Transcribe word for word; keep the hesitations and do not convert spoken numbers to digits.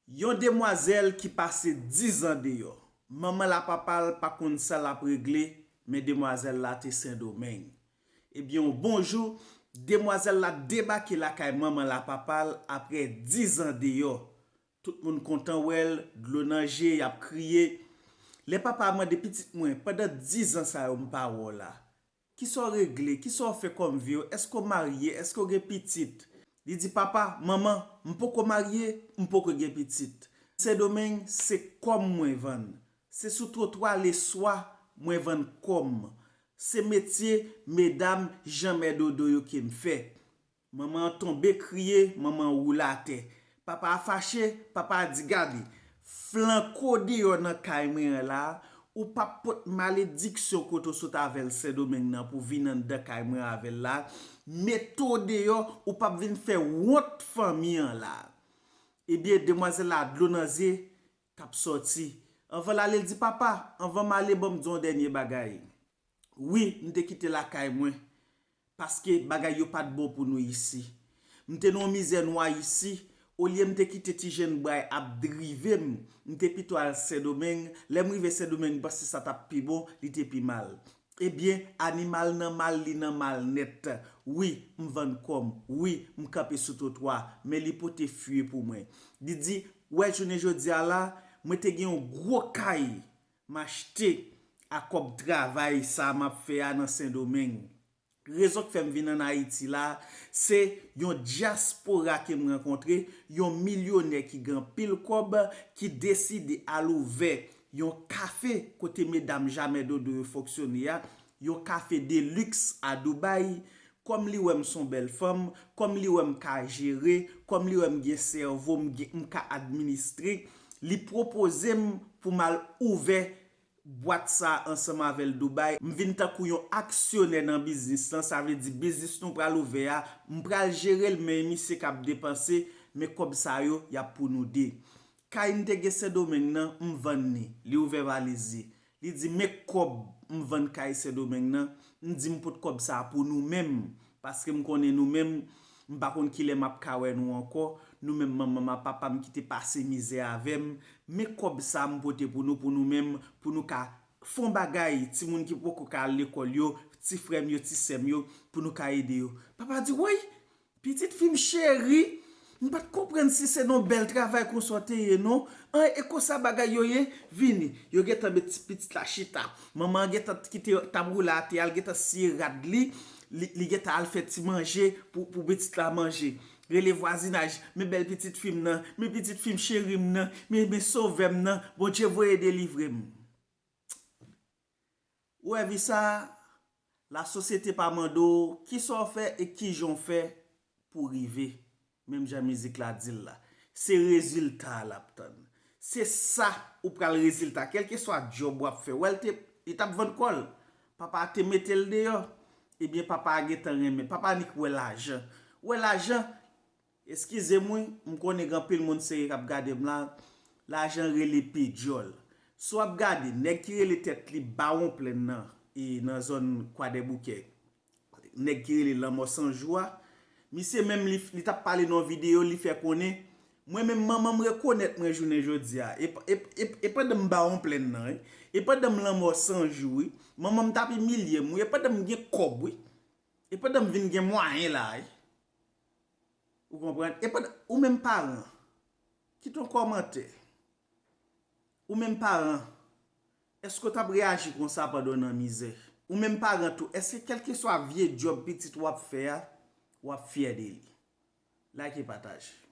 Yon demwazèl ki pase diz an deyò. Manman l a papa l pa konn sa l ap regle, men demwazèl la te Sendomeng. Ebyen, yon bon jou, demwazèl la debake lakay manman l a papa l apre diz an deyò. Tout moun kontan wè l, dlo nan je, y ap kriye. Lè papa a mande pitit mwen, pandan diz an sa yo m pa wè w la, kisa w regle? Kisa w fè kòm vi w? Èske w marye? Èske w gen pitit? Li di, papa, manman, m poko marye, m poko gen pitit. Sendomeng, se kò m mwen vann. Se sou twotwa leswa mwen vann kò m. Se metye medam jan mè dodo yo ke m fè. Manman an tonbe kriye, manman an woule atè. Papa a fache, papa a di, gade, flanke w deyò nan kay mwen an la, ou p ap pot malediksyon kote w sot avè l Sendomeng nan pou vin anndan kay mwen avè l la, mete w deyò, ou p ap vin fè wont fanmi an la. Ebyen, demwazèl la dlo nan zye k ap sòti. Anvan l ale, l di, papa, anvan m ale, ban m di w yon dènye bagay. Wi, m te kite lakay mwen, paske bagay yo pa t bon pou nou isi. M te nan yon mizè nwa isi, olye m te kite ti jèn bwa y ap drive m, m te pito al Sendomeng. Lè m rive Sendomeng, m panse sa t ap pi bon, li te pi mal. Ebyen, animal nan mal, li nan mal nèt. Wi, m vann kò m. Wi, m kanpe sou twotwa, men li pote fwi pou mwen. Li di, w wè jounen jodi a la, mwen te gen yon gwo kay m achte a kòb travay sa m ap fè a nan Sendomeng. Rezon k fè m vin ann Ayiti la, se yon dyaspora ke m rankontre, yon milyonè ki gen anpil kòb, ki deside al ouvè yon kafe kote medam jan mè dodo yo fonksyone a, yon kafe de liks a Dubai. Kòm li wè m s on bèl fanm, kòm li wè m ka jere, kòm li wè m gen sèvo, m gen, m ka administre, li pwopoze m pou m al ouvè bwat sa ansanm avè l Dubai. M vin tankou yon aksyonè nan biznis lan, sa vle di biznis nou pral ouvè a, m pral jere l, men e misye k ap depanse, men kòb sa yo, y ap pou nou de. Kay m te gen Sendomeng nan, m vann li. Li ouvè valiz li. Li di, men kòb m vann kay Sendomeng nan. M di, m pot kòb sa pou nou menm. Paske m konnen nou menm, m pa konn kilè m ap ka wè nou ankò. Nou menm manman m ak papa m ki te pase mizè avè m. Men kòb sa m pote pou nou, pou nou menm, pou nou ka fè yon bagay, timoun ki poko ka al lekòl yo, ti frè m yo, ti sè m yo, pou nou ka ede yo. Papa di, woy, pitit fi m cheri, m pa t konprann si se nan yon bèl travay konsa w te ye non. An, e konsa bagay yo ye? Vini. Yo gentan met ti pitit la chita. Manman an gentan kite tab woule atè a, l gentan siye rad li. Li, li gentan al fè ti manje pou, pou pitit la manje. Rele vwazinaj, men bèl pitit fi m nan, men pitit fi m cheri m nan, men, men sovè m nan, Bondye voye delivre m. Ou wè vi sa, lasosyete pa mande w kisa w fè e kijan w fè pou w rive. Menm jan mizik la di l la. Se rezilta a l ap tann. Se sa ou pral rezilta. Kèlkeswa djòb w ap fè. Wè l te, li t ap vann kò l. Papa a te mete l deyò. Ebyen, papa a gentan renmen. Papa a nik wè lajan. Wè lajan, eskize m wi, m konnen gen anpil moun serye k ap gade m la. Lajan rele pi djòl. Si w ap gade, nèg ki rele tèt li Bawon Plenn nan, e nan zòn Kwadèboukè, nèg ki rele Lanmò San Jou a, misye menm li, li t ap pale nan yon videyo, li fè konnen, mwen menm manman m rekonèt mwen jounen jodi a. E, e, e, e pandan m Bawon Plenn nan, wi. E pandan m Lanmò San Jou, wi. Manman m t ap imilye m, wi. E pandan m gen kòb, wi. E pandan m vin gen mwayen la, wi. Ou konprann? E pandan, ou menm paran, kite yon kòmantè. Ou menm paran, èske w t ap reyaji konsa pandan w nan mizè? Ou menm paran tou, èske kèlkeswa vye djòb pitit w ap fè a, w ap fyè de li? Like e pataje.